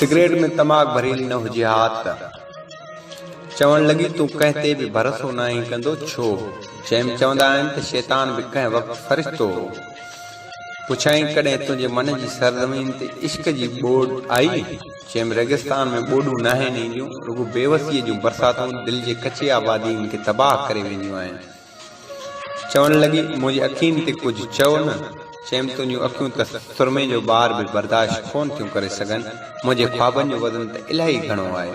Cigarette ۾ تماڪ ڀريل نه هجي ها ته. چوڻ لڳي، تون ڪنهن تي به ڀروسو ناهين ڪندو ڇو؟ چيم، چوندا آهن ته شيطان به ڪنهن وقت فرشتو هو. پڇيائين، ڪڏهن تنهنجي من جي سرزمين تي عشق جي ٻوڏ آئي؟ چيم، ريگستان ۾ ٻوڏون ناهن اينديون، رڳو بيوسيء جون برساتون دل جي ڪچي آبادين کي تباهه ڪري وينديون آهن. چوڻ لڳي، منهنجي اکين تي ڪجهه چئو نه. چيم، تنهنجون اکيون ته سرمي جو بار به برداشت ڪونه ٿيون ڪري سگهن، منهنجي خوابن جو وزن ته الاهي گهڻو آهي.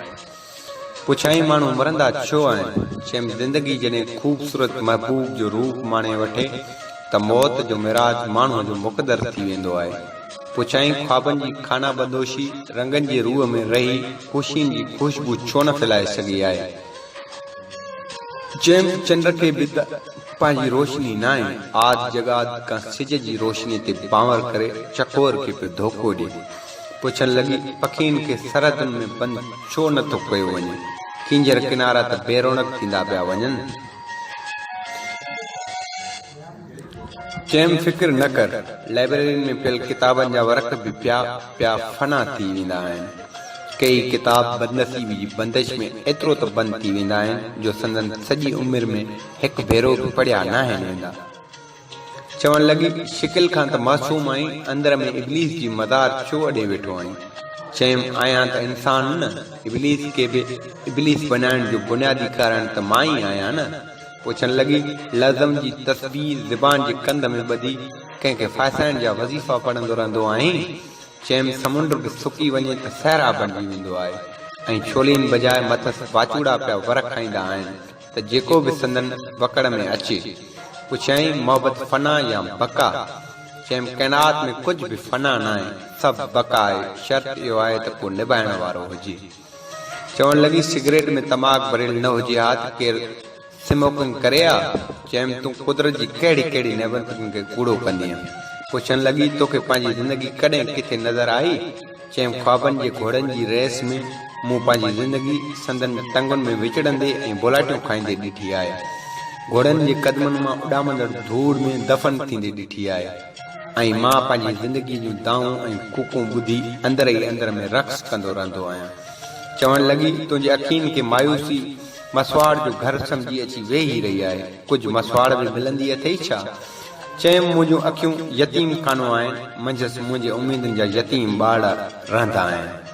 پڇيائين، ماڻهو مرندا ڇو آهن؟ چيم، زندگي جڏهن خوبصورت محبوب جو روپ ماڻي وٺي ته موت جو معراج ماڻهوء جو مقدر ٿي ويندو آهي. پڇيائين، خوابن جي خانه بدوشي رنگن جي روح ۾ رهي خوشين جي خوشبو ڇو نه ڦهلائي سگهي آهي؟ چيم، چنڊ کي به ته پنهنجي روشني ناهي، آد جڳاد کان سج جي روشني تي بانور ڪري چڪور کي پيو ڌوڪو ڏي. پڇڻ لڳي، پکين کي سرحدن ۾ بند ڇو نه ٿو ڪيو وڃي؟ ڪينجهر ڪنارا ته بي رونق ٿيندا پيا وڃن. چيم، فڪر نه ڪر، لائبريرين ۾ پيل ڪتابن جا ورق به پيا پيا فنا ٿي ويندا آهن. ڪيئي ڪتاب بدنصيبي جي بندش ۾ ايترو ته بند ٿي ويندا آهن جو سندن سڄي عمر ۾ هڪ ڀيرو به پڙهيا ناهن ويندا. چوڻ لڳي، شڪل کان ته معصوم آهين، اندر ۾ ابليس جي مزار ڇو اڏي ويٺو آهين؟ چيم، آهيان ته انسان نه، ابليس کي به ابليس بنائڻ جو بنيادي ڪارڻ ته مان ئي آهيان نه. پڇڻ لڳي، لعزم جي تسبيح زبان جي ڪنڌ ۾ ٻڌي ڪنهن کي ڦاسائڻ جا وظيفا پڙهندو رهندو آهين؟ چيم، سمنڊ به سڪي وڃي ته صحرا بڻجي ويندو آهي ۽ ڇولين بجاء مٿس واچوڙا پيا ور کائيندا آهن. ته جيڪو به سندن وڪڙ ۾ اچي. پڇيائين، محبت فنا يا بقا؟ چيم، ڪائنات ۾ ڪجهه به فنا ناهي، سڀ بقا آهي، شرط اهو آهي ته ڪو نڀائڻ وارو هجي. چوڻ لڳي، سگريٽ ۾ تماڪ ڀريل نه هجي ها ته ڪير سموڪنگ ڪري ها؟ چيم، تون قدرت جي ڪهڙي ڪهڙي نعمتن کي ڪوڙو ڪندينء؟ پڇڻ لڳي، توکي پنهنجي زندگي ڪڏهن ڪٿي نظر آئي؟ چيم خوابن جي گهوڙن جي ريس ۾ مون پنهنجي زندگي سندن ٽنگن ۾ وچڙندي ۽ بولاٽيون کائيندي ڏٺي آهي. گهوڙن جي قدمن مان اڏامندڙ ڌوڙ ۾ دفن ٿيندي ڏٺي آهي ۽ مان پنهنجي زندگيء جون دانهون ۽ ڪوڪون ٻڌي اندر ئي اندر ۾ رقص ڪندو رهندو آهيان. چوڻ لڳي، تنهنجي اکين کي مايوسي مسواڙ جو گهر سمجهي اچي ويهي رهي آهي. ڪجهه مسواڙ به ملندي اٿئي ڇا؟ چيم، منهنجون اکيون يتيم خانو آهن، منجهس منهنجي اميدن جا يتيم ٻارڙا رهندا آهن.